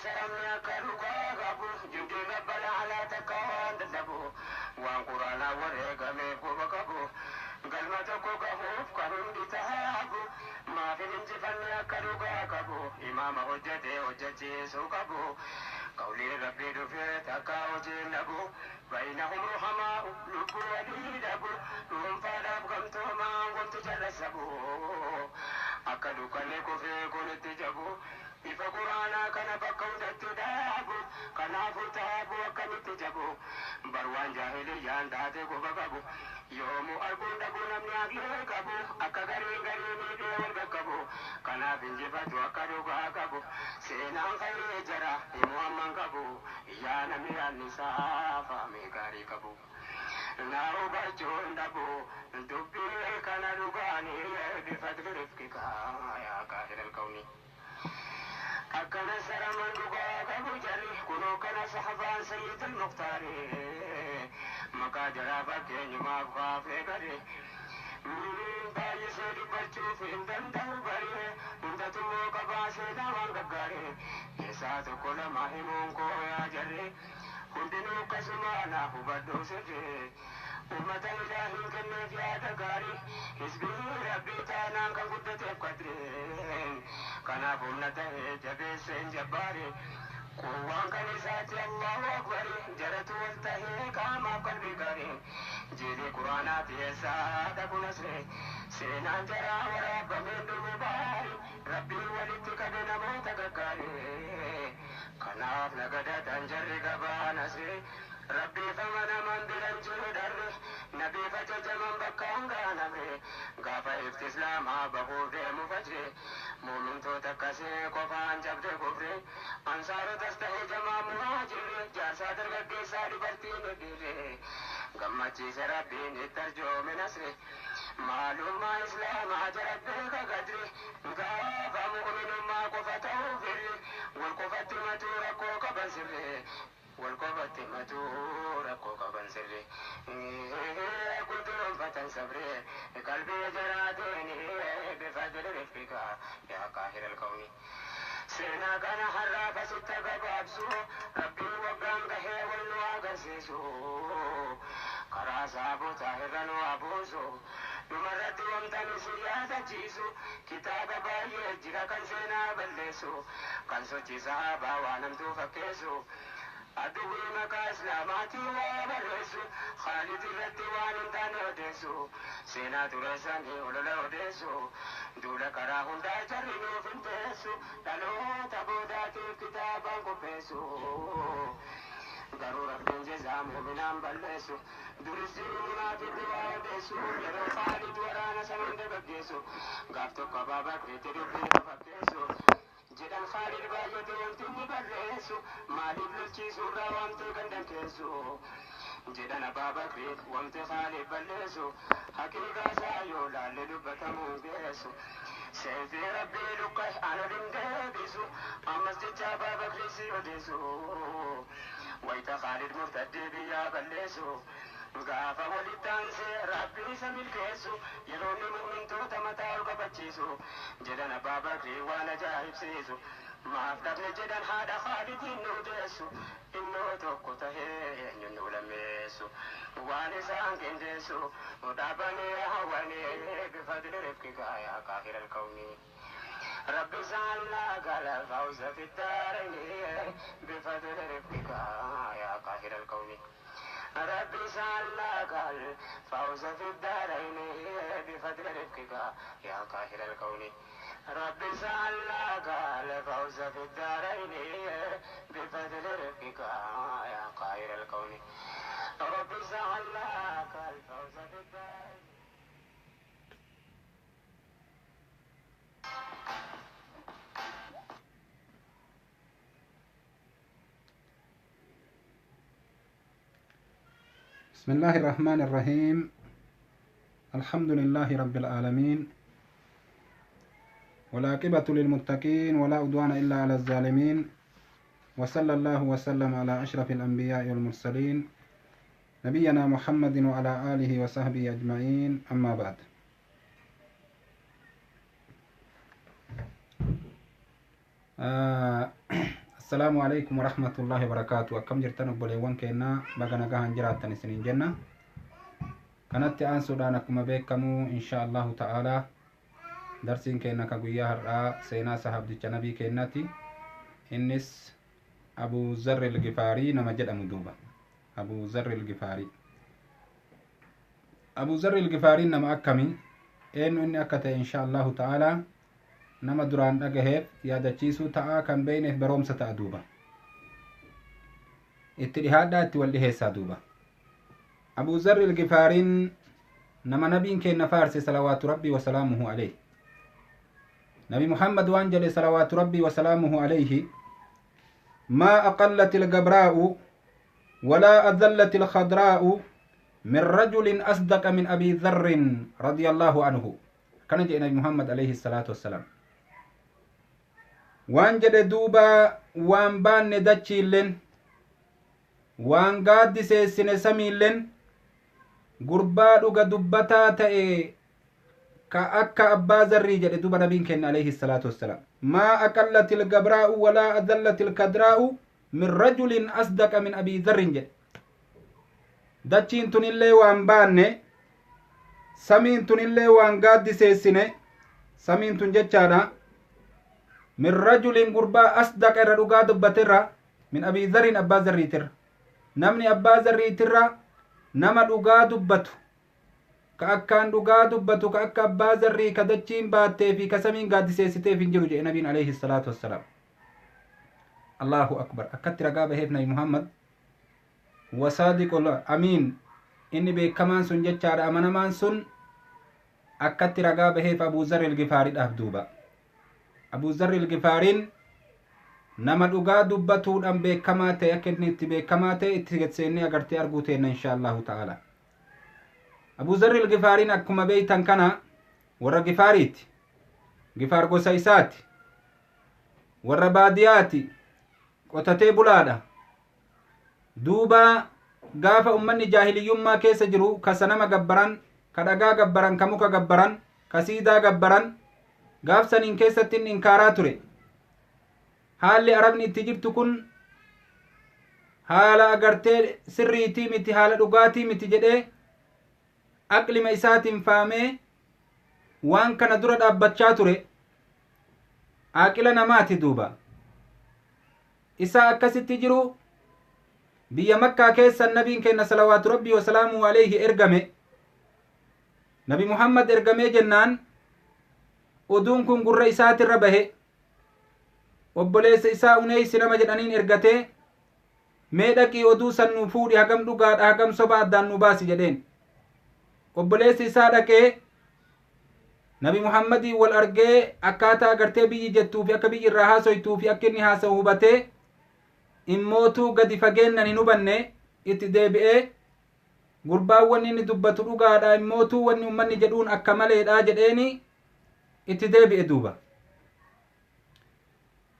Saramni akka dhugaa qabu jundii gabbala alaa takka waan dadhabu waan quraanaa wareegameef quba qabu galma tokko gahuuf kan hundi taabu maaf hin injifanne akka dhugaa qabu imaama hojjete hojjechiisuu qabu qawliin rabbii dhufee takka hojiin dhabu bainahum ruhamaa'u lubbuu walii dhabu dhuunfaadhaaf gamtoomaan gomti jarrasabu akka dukkanni kufee kun itti jabu ifa quraanaa kana bakka hundatti dhaabu kanaafuu taabu akkamitti jabu bar waan jaahiliyyaan taate quba qabu yoomuu arguun dhabu namni aqlee qabu akka gariin garii miidhee wal qaqqabu kanaaf injifatu akka dhugaa qabu seenaan khayrii jara himuu amman qabu yaa namni yaadni isaa faamee gaarii qabu. Na hubachuun dhabu dubbii kana dhugaanii bifadli rifqika yaa kaahira alkawni. Akkana saraman dhugaa qabu jarri kunoo kana sahabaan sayyidul mukhtaari maqaa jaraa fakkeenyumaaf kaafee gare baay'isee dubbachuuf hin danda'u bare hundatummoo qabaa seenaa waan gaggaare keessaa tokko lama himuun koo yaa jarre hundinuu akkasuma naa hubadhuu sirree ummata ilaahiin kenneef yaada gaarii hisbii rabbii taanaan kan guddateef qadreen kanaaf humna ta'ee jabeesseen jabbaare quwwaan kan isaati allahu akbari jaratu wal tahee qaamaaf qalbii gaarii jiilii quraanaati eessaa dhabu nasree seenaan jaraa waraabameen dhumu baari rabbiin walitti qabe namoota gaggaarii kanaaf nagadatan jarri gabaa nasree rabbiif amanaman biran jiru dharre nabiif ajajaman bakka hangaanamre gaafa ifti islaamaa bahuuf deemu fajre muumintoota akkasii qofaan cabde kufre ansaarotas ta'e jamaa muhaajirre jaarsaa dargaggeessaa dubartiin dhiirre gammachiise rabbiin itti arjoome nasre maalummaa islaamaa jara beeka gadri gaafa mu'minummaa qofa ta'uu firri wal qofatti matuu rakkoo qaban sirre wal qofatti matuu rakkoo qaban sirre guddoonfatan sabre qalbii jaraateen bifadli rifqika yaa kaahira alkawni seenaa kana har'aaf asitti gabaabsu rabbiin waggaan gahee wal nu agarsiisu karaa saabotaa irra nu abuusu dhumarratti wamtan isin yaadachiisu kitaaba baay'ee jira kan seenaa balleessu kan sochii sahaabaa waan hamtuu fakkeessu aduwwii maqaa islaamaatiin waa barreessu khaalid irratti waan hin taane odeessu seenaa tureessanii olola odeessu duula karaa hundaa jarri nuuf hin teessu dhaloota boodaatiif kitaabaan qopheessu garuu rabbiin jezaa muuminaan balleessu duris jiru munaafiqni waa odeessu yeroo khaalid waraana sana hunda gaggeessu gaaf tokko Abaa Bakriitti dubbii fakkeessu jedhan Khaalid baay'ate wanti inni barreessu maaliif lolchiisuurraa waamtee gandan keessu jedhan Abbaa Bakriif wanti Khaalid balleessu haqiiqaa isaa yoo laalle dubbatamuu geessu seefii rabbii lukka an ol hin deebisu ammas jecha Abbaa Bakrii si odeessu wayita Khaalid murtaddii biyyaa balleessu gaafa walitti aansee rabbii isa milkeessu yeroo inni mu'mintoota mataa ol qabachiisu jedhan Abbaa Bakrii waan ajaa'ibsiisu maaf dhabne jedhan haadha Khaalidiin nu deessu innoo tokko tahee eenyuun nu lammeessu waan isaan qindeessu dhaabanii hawwanii bifadli rifqika yaa kaahira alkawni rabbi isaan gala fawza fi daarayni bifadli rifqika yaa kaahira alkawni ربي سألناك الفوز في الدارين بفضل رفقك يا قاهر الكون ربي سألناك الفوز في الدارين بفضل رفقك يا قاهر الكون ربي سألناك الفوز في الدارين. بسم الله الرحمن الرحيم. الحمد لله رب العالمين، والعاقبة للمتقين، ولا عدوان إلا على الظالمين، وصلى الله وسلم على أشرف الأنبياء والمرسلين نبينا محمد وعلى آله وصحبه أجمعين، أما بعد. السلام عليكم ورحمة الله وبركاته. Akkam jirtan obboleewwan keenna? Baga nagahan jiraattan isiniin jenna. Kanatti aansuudhaan, akkuma beekamu, insha Allahu ta'aalaa darsiin keenna ka guyyaa har'aa seenaa sahabdicha nabii keennaati. Innis Abu Zarri Gifaarii nama jedhamu duuba. Abu Zarri Gifaarii, Abu Zarri Gifaarii nama akkamii? Eenyu inni akka ta'e insha Allahu ta'aalaa nama duraan dhagaheef yaadachiisuu ta'a, kan beeyneef baroomsa ta'a duuba. Itti dhihaadhaa, itti wal dhiheessaa duuba. Abu Zarri Gifaariin nama nabiin keenna faarse, salawaatu rabbii wasalaamuhu alayhi. Nabi Muhammad waan jedhe, salawaatu rabbii wasalaamuhu alayhi: ما أقلت الغبراء ولا أذلت الخضراء من رجل أصدق من أبي ذر رضي الله عنه. Kana jedhe Nabi Muhammad alayhi الصلاة والسلام. Waan jedhe duuba: waan baanne dachiillen, waan gaaddiseessine samiillen, gurbaa dhuga dubbataa ta'e ka akka Abbaa Zarrii jedhe duuba nabiin kenna alayhi الصلاة والسلام. ما أقلت الغبراء ولا أذلت الخضراء من رجل أصدق من أبي ذر jedhe. Dachiin tunillee waan baanne, samiin tunillee waan gaaddiseessine, samiin tun jechaadha, من رجل gurbaa أصدق irra dhugaa dubbaterra من أبي ذر abbaa zarriitirra. Namni abbaa zarriitirra nama dhugaa dubbatu, ka akkaan dhugaa dubbatu, ka akka abbaa zarrii, ka dachiin baattee fi ka samiin gaaddiseessiteef hin jiru jedhe nabiin alayhi الصلاة والسلام. الله أكبر! Akkatti ragaa baheef Nabi Muhammad. وصادق الأمين inni beekamaan sun jechaadha, amanamaan sun akkatti ragaa baheef Abuu Zarri Gifaariidhaaf duuba. Abuu Zarri Gifaariin nama dhugaa dubbatuudhaan beekamaa ta'e. Akka inni itti beekamaa ta'e itti seennee agartee arguu teenna insha Allahu ta'ala. Abuu Zarri Gifaariin akkuma beeytan kana warra Gifaariiti. Gifaar gosa isaati, warra baadiyaati, qotatee bulaadha duuba. Gaafa ummanni jaahiliyyummaa keessa jiru, ka sanama gabbaran, ka dhagaa gabbaran, ka muka gabbaran, ka siidaa gabbaran, gaaf saniin keessatti inni inkaaraa ture. Haalli Arabni itti jirtu kun haala agartee sirriitii miti, haala dhugaatii miti jedhee aqlima isaatiin faamee waan kana dura dhaabbachaa ture. Aqila namaati duuba. Isaa akkasitti jiru biyya Makkaa keessa nabiin kenna salawaatu rabbii wasalaamuhu alayhi ergame. Nabi Muhammad ergamee jennaan oduun kun gurra isaatirra bahe. Obboleessa isaa Uneeysi nama jedhaniin ergatee, "Mee dhaqii oduu san nu fuudhi, hagam dhugaadha, hagam soba addaan nu baasi," jedheen. Obboleessi isaa dhaqee Nabi Muhammadii wal argee, akkaataa agartee biyyi jettuu fi akka biyyi irraa haasoytuu fi akka inni haasa'u hubatee, immootuu gadi fageennan hin hubanne. Itti deebi'ee, "Gurbaan wanni inni dubbatu dhugaadha, immootuu wanni ummanni jedhuun akka maleedha," jedheeni itti deebi'e duuba.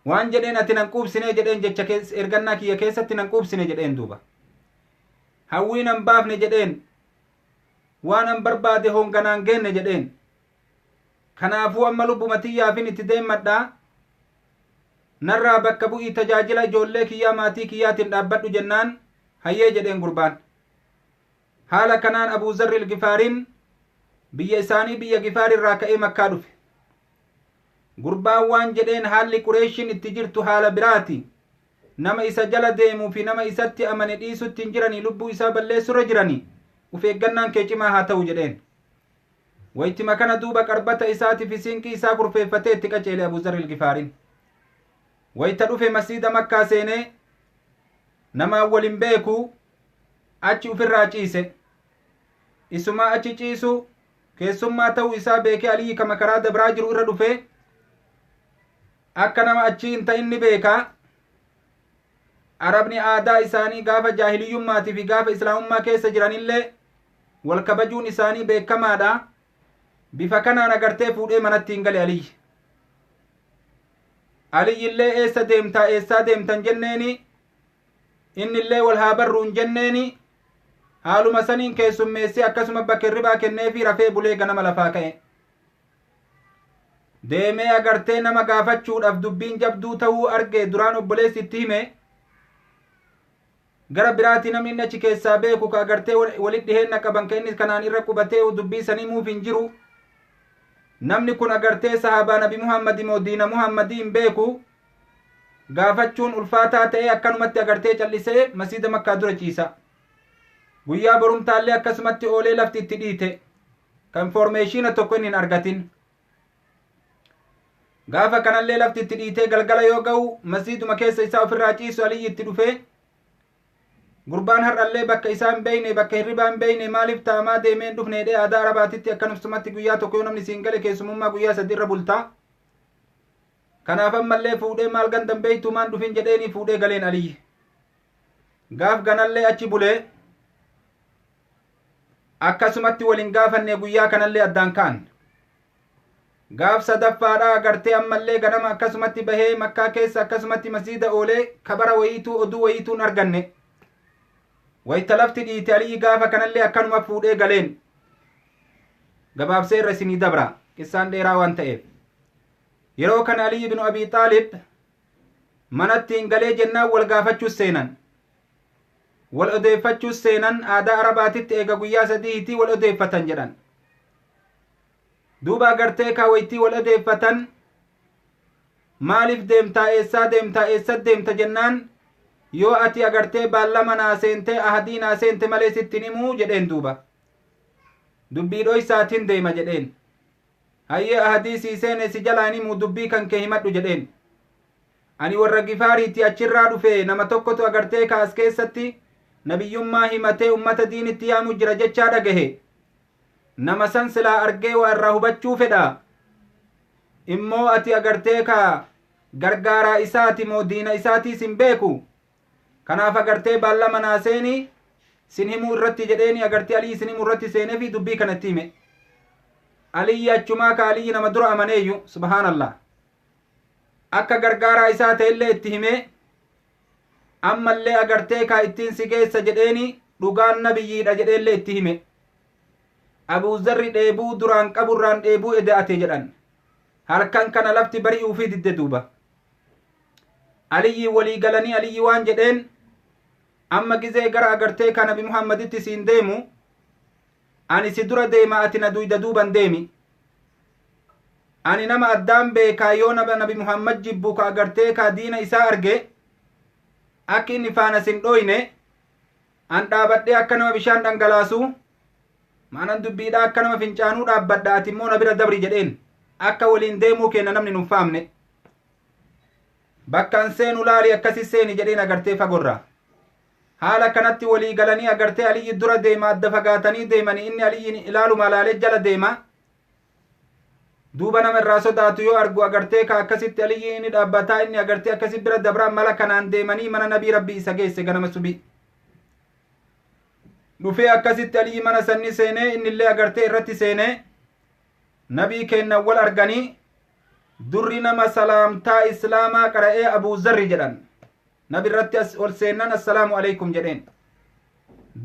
Waan jedheen, "Ati nan quubsine," jedheen. "Jecha ergannaa kiyya keessatti nan quubsine," jedheen duuba. "Hawwii nan baafne," jedheen. "Waan an barbaade honganaan geenne," jedheen. "Kanaafuu amma lubbuma tiyyaafin itti deemadhaa, narraa bakka bu'ii tajaajila ijoollee kiyyaa, maatii kiyyaatiin dhaabbadhu," jennaan, "Hayyee," jedheen gurbaan. Haala kanaan Abuu Zarri Gifaariin biyya isaanii, biyya Gifaar irraa ka'ee Makkaa dhufe. Gurbaan waan jedheen, haalli Qureeshiin itti jirtu haala biraati. Nama isa jala deemuu fi nama isatti amane dhiisutti hin jiranii, lubbuu isaa balleessurra jiranii, uf eeggannaan kee cimaa haa ta'u jedheen. Waytima kana duuba qarbata isaatii fi sinqii isaa kurfeeffatee itti qaceele Abuu Zarri Gifaariin. Wayta dhufe masjiida Makkaa seenee, namaan walin beeku, achi ufirraa ciise. Isumaa achi ciisu keessummaa ta'uu isaa beekee Aliyyi kama karaa dabraa jiru irra dhufe. Akka nama achii hin ta'in ni beekaa. Arabni aadaa isaanii gaafa jaahiliyyummaatii fi gaafa islaamummaa keessa jiranillee wal kabajuun isaanii beekamaadha. Bifa kanaan agartee fuudhee manatti hin gale Aliyyi. Aliyyillee "Eessa deemtaa? Eessaa deemtan?" jenneeni. Innillee "Wal haa barruun" jenneeni. Haaluma saniin keessummeessee, akkasuma bakka hirribaa kenneefi rafee bulee ganama lafaa ka'e. Deemee agartee nama gaafachuudhaaf dubbiin jabduu ta'uu arge. Duraan obboleessi itti hime. Gara biraatti namni inni achi keessaa beeku ka agartee walitti dhiheenna qaban, ka inni kanaan irra qubatee dubbii san himuuf hin jiru. Namni kun agartee sahaabaa Nabi Muhammadi moo diina Muhammadii hin beeku. Gaafachuun ulfaataa ta'ee akkanumatti agartee callisee masiida Makkaa dura ciisa. Guyyaa borumtaallee akkasumatti oolee lafti itti dhiite, kan information tokko inni hin argatin. Gaafa kanallee lafti itti dhiitee galgala yoo ga'u, masiiduma keessa isaa ofirraa ciisu Aliyyi itti dhufee, "Gurbaan har'allee bakka isaa hin beeyne, bakka hirribaa hin beeyne, maaliif taamaa deemee hin dhufne?" jedhee. Aadaa Arabaatitti akkanumatti guyyaa tokko yoo namni siin gale, keessumummaa guyyaa 3 irra bultaa. Kanaaf ammallee fuudhee, "Maal gandan beeytuu, maan dhufin?" jedheeni fuudhee galeen Aliyyi. Gaaf ganallee achi bulee akkasumatti waliin gaafanne. Guyyaa kanallee addaan kaan. Gaaf sadaffaadha agartee ammallee ganama akkasumatti bahee Makkaa keessa akkasumatti masiida oolee, kabara wayiituu oduu wayiituun arganne. Wayta lafti dhiite, Aliyyi gaafa kanallee akkanuma fuudhee galeen. Gabaabsee irra isinii dabra, qissaan dheeraa waan ta'eef. Yeroo kana Aliyyi binu Abii Xaalib manatti hin galee jennaan, wal gaafachuus seenan, wal odeeffachuus seenan. Aadaa Arabaatitti eega guyyaa 3tii wal odeeffatan jedhan. Duuba agartee kaawaytii wal odeeffatan, "Maaliif deemtaa? Eessaa deemtaa? Eessa deemta?" jennaan, "Yoo ati agartee baallama naa seentee, ahadii naa seente malee sitti himuu" jedheen. Duuba "Dubbii dhoysaatiin deema" jedheen. "Hayyee, ahadii sii seene, si jalaan himuu, dubbii kan kee himadhu" jedheen. "Ani warra Gifaariiti, achirraa dhufe. Nama tokkotu agartee kaas keessatti nabiyyummaa himatee ummata diinitti yaamu jira jechaa dhagahe. Nama san silaa argee waa irraa hubachuu fedha. Immoo ati agartee ka gargaaraa isaati moo diina isaatiis hin beeku. Kanaaf agartee baallama naa seeni, sin himuu irratti" jedheeni. Agartee Aliyyi sin himuu irratti seenee fi dubbii kanatti hime. Aliyyi achumaa ka Aliyyi nama dura amaneeyyu, subhaanallah, akka gargaaraa isaa ta'ellee itti himee, ammallee agartee kaa ittiin si geessa jedheeni, dhugaan nabiyyiidha jedheellee itti hime. Abuuzarri dheebuu duraan qaburraan dheebuu eda'ate jedhan. Halkan kana lafti bari'uu fi didde. Duuba Aliyyi walii galanii, Aliyyi waan jedheen, "Amma gizee gara agartee ka Nabi Muhammaditti siin deemu, ani si dura deema, ati na duyda duuban deemi. Ani nama addaan beekaa, yoo nama Nabi Muhammad jibbu ka agartee ka diina isaa arge, akki inni faana sin dhoyne, an dhaabadhee akka nama bishaan dhangalaasu, maanan dubbiidha, akka nama fincaanuu dhaabbadha, ati immoo na bira dabri" jedheen. "Akka waliin deemuu kenna namni nun faamne, bakka an seenu laali, akkasi seeni" jedheen. Agartee fagorraa haala kanatti walii galanii, agartee Aliyyi dura deema, adda fagaatanii deemanii. Inni Aliyyi ilaaluma laalee jala deema. Duuba nama irraa sodaatu yoo argu, agartee ka akkasitti Aliyyi inni dhaabbataa, inni agartee akkasi bira dabraa. Mala kanaan deemanii mana Nabii Rabbii isa geesse. Ganama subii dhufee akkasitti Aliyyi mana sanni seenee, innillee agartee irratti seenee, Nabii kennan wal arganii, durri nama salaamtaa Islaamaa qara'ee Abuu Zarri jedhan. Nabi irratti as ol seennan, "Assalaamu alaikum" jedheen.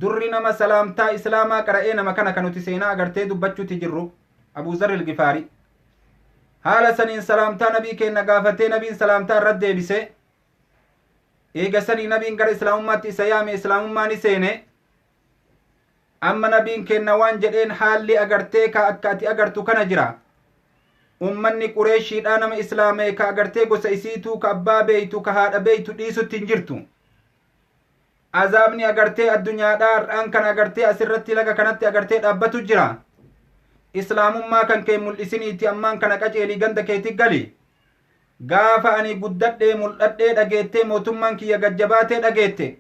Durri nama salaamtaa Islaamaa qara'ee nama kana kan nuti seenaa agartee dubbachuuti jirru, Abuu Zarri Ilgifaari. Haala saniin salaamtaa Nabii kenna gaafatee, Nabiin salaamtaa irratti deebise. Eega sanii Nabiin gara Islaamummaatti isa yaame, Islaamummaa ni seene. Amma Nabiin kenna waan jedheen, "Haalli agartee ka akka ati agartu kana jira. Ummanni Qureeshiidha nama Islaamee ka agartee gosa isiituu, ka abbaa beeytu, ka haadha beeytu dhiisutti hin jirtu. Azaabni agartee addunyaadhaa har'aan kan agartee asirratti laga kanatti agartee dhaabbatu jira. Islaamummaa kan kee mul'isiniiti, ammaan kana qaceelii ganda keetti gali. Gaafa ani guddadhee mul'adhee dhageettee, mootummaan kiyya gajjabaatee dhageette,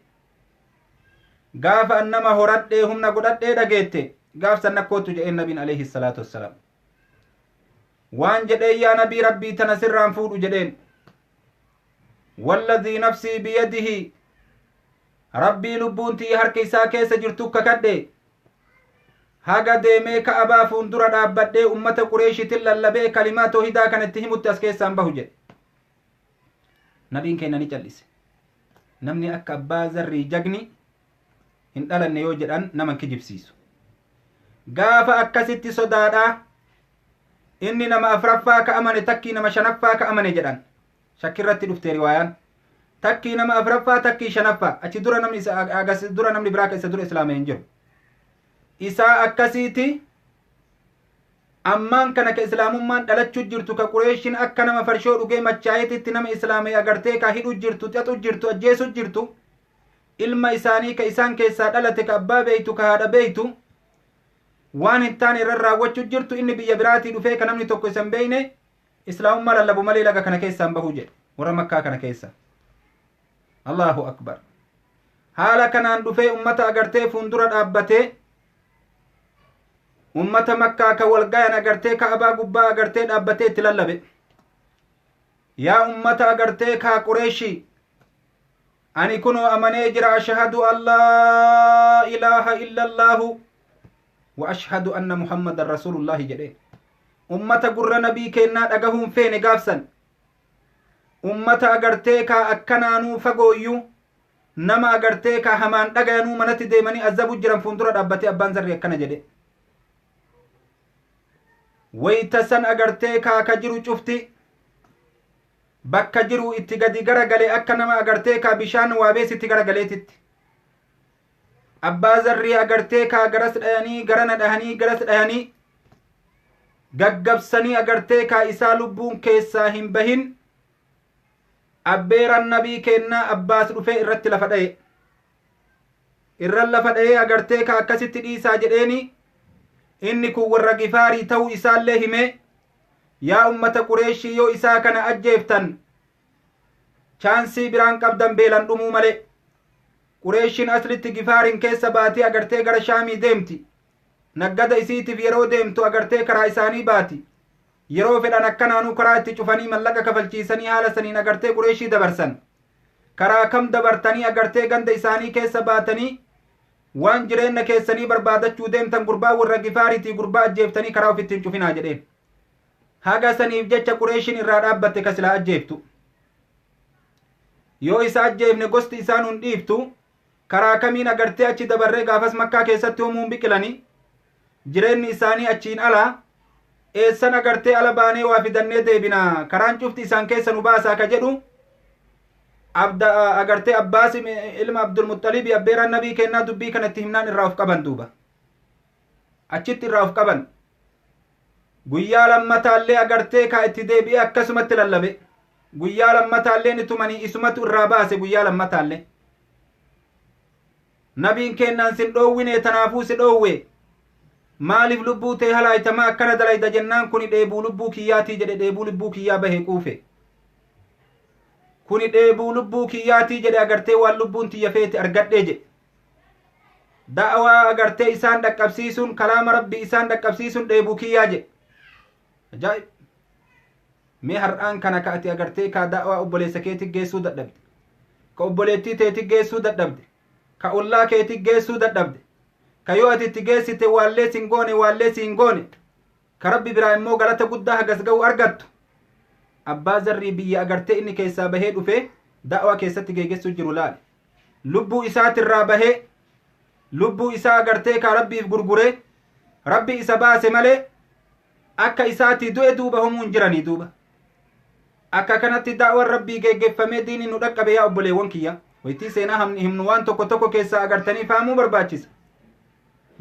gaafa an nama horadhee humna godhadhee dhageette, gaaf san nakkootu" jedheen. Nabiin alayhi salaatu wassalaam waan jedheen, "Yaa Nabii Rabbii, tana sirraan fuudhu" jedheen. "Walladhii nafsii biyadihi, Rabbii lubbuun tiyya harka isaa keessa jirtu kakadhe, haga deemee Ka'abaa fuuldura dhaabbadhee ummata Qureeshitin lallabee kalimaa toohidaa kana itti himutti as keessaan bahu" jedhe. Nabiin keenya ni callise. Namni akka Abbaa Zarrii jagni hin dhalanne yoo jedhan nama kijibsiisu. Gaafa akkasitti sodaadha. Inni nama afraffaa ka amane, takkii nama shanaffaa ka amane jedhan. Shakkirratti dhufte riwaayaan. Takkii nama afraffaa, takkii shanaffaa. Achi dura namni isa agas dura namni biraa ka isa dura islaama hin jiru. Isaa akkasiiti. Ammaan kana ka islaamummaan dhalachuu jirtu, ka Qureeshin akka nama farshoo dhugee machaa'eetitti nama islaamee agartee ka hidhu jirtu, xaxu jirtu, ajjeesu jirtu, ilma isaanii ka isaan keessaa dhalate, ka abbaa beeytu, ka haadha beeytu, waan hin taane irra raawwachuu jirtu, inni biyya biraatii dhufee ka namni tokko isa hin beeyne islaamummaa lallabu malee laga kana keessaan bahuu jedhe warra Makkaa kana keessa. Allahu akbar! Haala kanaan dhufee ummata agartee fuuldura dhaabbatee, ummata Makkaa ka wal gayan agartee Ka'abaa gubbaa agartee dhaabbatee itti lallabe. Yaa ummata agartee kaa Qureeshii, ani kunoo amanee jira. Ashhadu an laa ilaaha illa Allaahu wa ashhadu anna Muhammadan rasuulullaahi jedhe. Ummata gurra nabii kennaa dhagahuun feene gaafsan, ummata agartee kaa akkanaanuu fagooyyuu nama agartee kaa hamaan dhagayanuu manatti deemanii azabu jiran fuuldura dhaabbatee abbaan zarri akkana jedhe. Wayta san agartee kaa ka jiru cufti bakka jiru itti gadi garagale, akka nama agartee kaa bishaan waabeesitti garagaleetitti. Abbaa zarrii agartee kaa garas dhayanii, garana dhahanii, garas dhayanii, gaggabsanii agartee kaa isaa lubbuun keessaa hin bahin. Abbeeran nabii kennaa Abbaas dhufee irratti lafa dhaye, irra lafa dha'ee agartee ka akkasitti dhiisaa jedheeni. Inni kun warra Gifaarii ta'uu isaallee hime. Yaa ummata Qureeshii, yoo isaa kana ajjeeftan chaansii biraan qabdan beelan dhumuu malee. Qureeshiin aslitti Gifaarin keessa baatee agartee gara Shaamii deemti. Naggada isiitiif yeroo deemtu agartee karaa isaanii baati. Yeroo fedhan akkanaanuu karaa itti cufanii, mallaqa kafalchiisanii, haala saniin agartee Qureeshii dabarsan. Karaa kam dabartanii agartee ganda isaanii keessa baatanii waan jireenya keessanii barbaadachuu deemtan? Gurbaa warra Gifaariitii, gurbaa ajjeeftanii karaa ofitti hin cufinaa jedheen. Haga saniif jecha Qureeshiin irraa dhaabbatte. Ka silaa ajjeeftu, yoo isa ajjeefne gosti isaan hun dhiiftu, karaa kamiin agartee achi dabarree? Gaafas Makkaa keessatti homuun biqilanii jireenyi isaanii achiin alaa eessan agartee ala baanee waa fidannee deebinaa? Karaan cufti isaan keessa nu baasaa ka jedhu abda agartee Abbaas ilma Abdulmuxalibi, abbeeraan nabii kennaa, dubbii kanatti himnaan irraa of qaban duuba. Achitti irraa of qaban. Guyyaa lammataallee agartee kaa itti deebi'ee akkasumatti lallabe. Guyyaa lammataallee ni tumanii, isumatu irraa baase. Guyyaa lammataallee nabiin kennaan sin dhoowwine, tanaafuu si dhoowwe, maaliif lubbuu tee halaaytamaa akkana dalayda jennaan, kuni dheebuu lubbuu kiyyaatii jedhe. Dheebuu lubbuu kiyyaa bahe quufe, kuni dheebuu lubbuu kiyyaatii jedhe. Agartee waan lubbuun tiyya feete argadhee jedhe. Da'awaa agartee isaan dhaqqabsiisuun, kalaama Rabbii isaan dhaqqabsiisuun dheebuu kiyyaa jedhe. Ajaa'ib! Mee har'aan kana ka ati agartee kaa da'awaa obboleessa keetti geessuu dadhabde, ka obboleettii teetti geessuu dadhabde, ka ollaa keetti geessuu dadhabde, ka yoo ati itti geessite waallee sin goone, waallee siin goone, ka Rabbi biraa immoo galata guddaa hagas ga'u argattu. Abbaa zarrii biyya agartee inni keessaa bahee dhufe da'waa keessatti geegessuu jiru laale. Lubbuu isaatirraa bahee, lubbuu isaa agartee kaa Rabbiif gurguree Rabbi isa baase malee akka isaatii du'e duuba homuu hin jiranii duuba. Akka kanatti da'waan Rabbii geeggeffamee diini nu dhaqqabe. Yaa obboleewwan kiyya, waytii seenaa himnu waan tokko tokko keessaa agartanii fahamuu barbaachisa.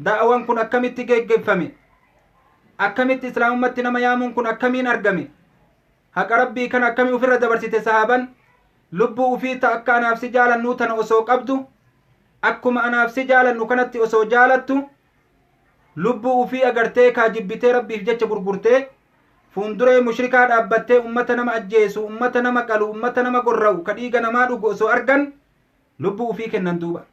Da'waan kun akkamitti geeggeffame? Akkamitti islaamummaatti nama yaamuun kun akkamiin argame? Haqa Rabbii kana akkamii ofirra dabarsite sahaaban? Lubbuu ufii ta akka anaaf si jaalannuu tana osoo qabdu, akkuma anaaf si jaalannu kanatti osoo jaalattu, lubbuu ufii agartee kaa jibbitee Rabbiif jecha gurgurtee fuunduree mushrikaa dhaabbattee, ummata nama ajjeesu, ummata nama qalu, ummata nama gorra'u, ka dhiiga namaa dhugu osoo argan lubbuu ufii kennan duuba.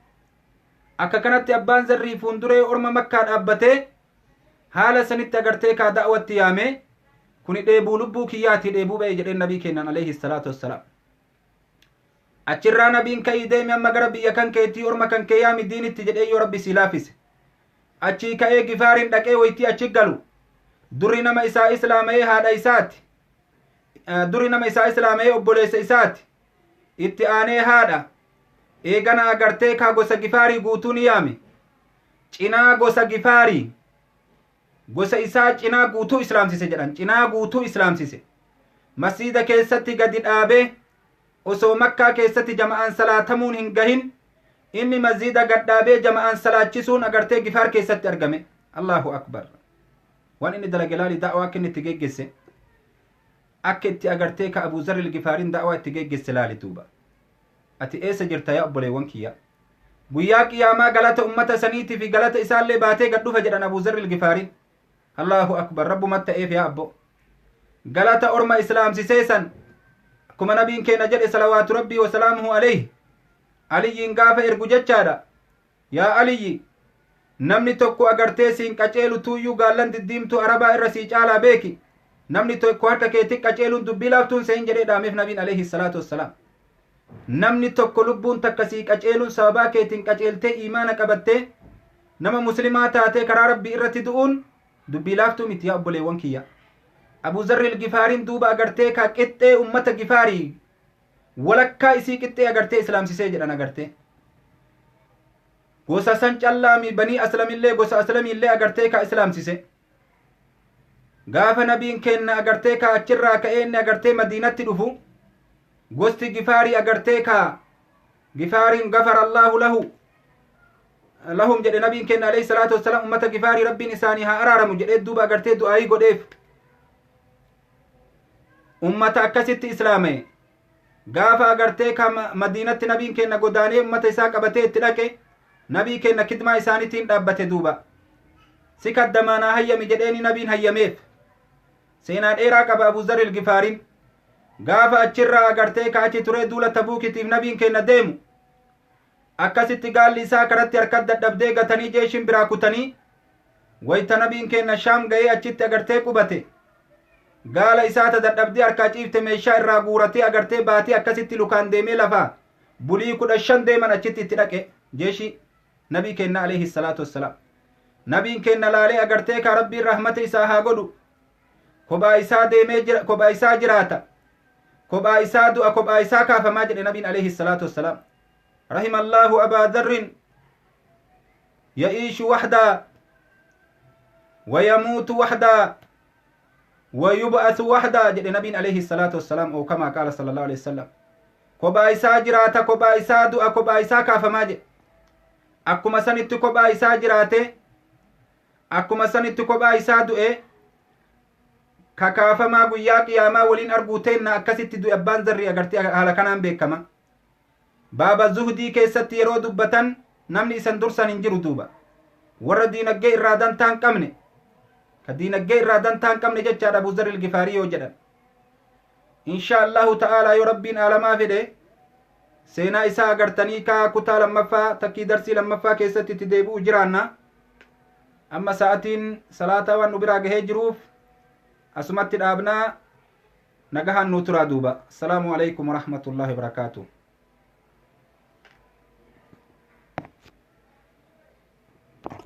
Akka kanatti abbaan zarrii fuunduree orma Makkaa dhaabbatee haala sanitti agartee kaa da'watti yaame. Kuni dheebuu lubbuu kiyyaatii, dheebuu ba'e jedheen nabii kennan alayhi salaatu wassalaam. Achirraa nabiin ka'ii deemi amma gara biyya kan keetii, orma kan kee yaami diinitti jedhee, yoo Rabbi sii laafise. Achii ka'ee Gifaarin dhaqee. Waytii achi galu durri nama isaa islaamayee haadha isaati, durri nama isaa islaamayee obboleessa isaati, itti aanee haadha, eegana agartee kaa gosa Gifaarii guutuu ni yaame. Cinaa gosa Gifaarii Gosa isaa cinaa guutuu islaamsise jedhan, cinaa guutuu islaamsise. Masjiida keessatti gadi dhaabee, osoo Makkaa keessatti jama'aan salaatamuun hin gahin, inni masjiida gad dhaabee jama'aan salaachisuun agartee Gifaar keessatti argame. Allahu akbar! Waan inni dalage laali. Da'waa akka inni itti geggeesse, akka itti agartee ka Abuu Zarril Gifaariin da'waa itti geggeesse laali duuba. Ati eessa jirta, yaa obboleewwan kiyya? Guyyaa qiyaamaa galata ummata saniitii fi galata isaallee baatee gad dhufa jedhan Abuu Zarril Gifaariin. Allahu akbar! Rabbumatti ta'eef, yaa abbo, galata orma islaamsisee san. Akkuma nabiin keenya jedhe, salawaatu rabbii wasalaamuhu alayhi, Aliyyiin gaafa ergu jechaadha: "Yaa Aliyyi, namni tokko agartee siin qaceelu tuuyyuu gaallan diddiimtuu Arabaa irra sii caalaa beeki. Namni tokko harka keetti qaceeluun dubbii laaftuun seen" jedhee dhaameef nabiin alayhi salaatu wassalaam. Namni tokko lubbuun takka sii qaceeluun, sababaa keetiin qaceeltee, imaana qabattee, nama muslimaa taatee, karaa rabbii irratti du'uun dubbii laaftuu miti, yaa obboleewwan kiyya. Abu Zarril Gifaariin duuba agartee ka qixxee ummata Gifaarii walakkaa isii qixxee agartee islaamsisee jedhan agartee. Gosa san callaami, Banii Aslamillee, gosa Aslamiillee agartee ka islaamsise. Gaafa nabiin kenna agartee ka achirraa ka'ee inni agartee Madiinatti dhufu, gosti Gifaarii agartee ka Gifaariin "gafara Allahu lahu lahum" jedhe nabiin kenna alayhi salaatu wassalaam. Ummata Gifaarii rabbiin isaanii haa araaramu jedhee duuba agartee du'aayii godheef. Ummata akkasitti islaame. Gaafa agartee ka Madiinatti nabiin kenna godaanee ummata isaa qabatee itti dhaqe, nabii kenna kidmaa isaaniitiin dhaabbate duuba. "Si kaddamaanaa hayyami" jedheeni, nabiin hayyameef. Seenaa dheeraa qaba Abu Zarril Gifaariin. Gaafa achirraa agartee ka achi turee duula Tabuukitiif nabiin kenna deemu, akkasitti gaalli isaa karatti harkat dadhabdee gatanii, jeeshin biraa kutanii. Wayta nabiin kenna Shaam ga'ee achitti agartee qubate, gaala isaa ta dadhabdee harkaa ciifte meeshaa irraa guuratee agartee baatee, akkasitti lukaan deemee lafaa bulii 15 deeman achitti itti dhaqe jeeshi nabii kenna alayhi salaatu wassalaam. Nabiin kenna laalee agartee ka rabbiin rahmata isaa haa godhu, "Kophaa isaa deemee jira, kophaa isaa jiraata, kophaa isaa du'a, kophaa isaa kaafamaa" jedhe nabiin alayhi salaatu wassalaam. "Rahima Allaahu Abaa Dharrin, ya'iishu waxdaa wayamuutu waxdaa wayub'asu waxdaa" jedhe nabiin alayhi salaatu wassalaam, oo kamaa qaala sallallahu alayhi wasallam. Kophaa isaa jiraata, kophaa isaa du'a, kophaa isaa kaafamaa jedhe. Akkuma sanitti kophaa isaa jiraate, akkuma sanitti kophaa isaa du'e, kakaafamaa guyyaa qiyaamaa waliin arguu teenna. Akkasitti du'e abbaan Zarrii agartee, haala kanaan beekama. Baaba zuhdii keessatti yeroo dubbatan namni isan dursan hin jiru duuba. Warra diinaggee irraa dantaa hin qabne, ka diinaggee irraa dantaa hin qabne jechaadha Abu Zarril Gifaarii yoo jedhan. Insha Allahu ta'aalaa, yoo rabbiin aalamaa fedhe, seenaa isaa agartanii kaa kutaa lammaffaa takkii darsii lammaffaa keessatti itti deebi'u jiraanna. Amma sa'atiin salaataa waan nu biraa gahee jiruuf asumatti dhaabnaa. Nagahaan nuu turaa duuba. Assalaamu alaykum warahmatullaahi wabarakaatuh.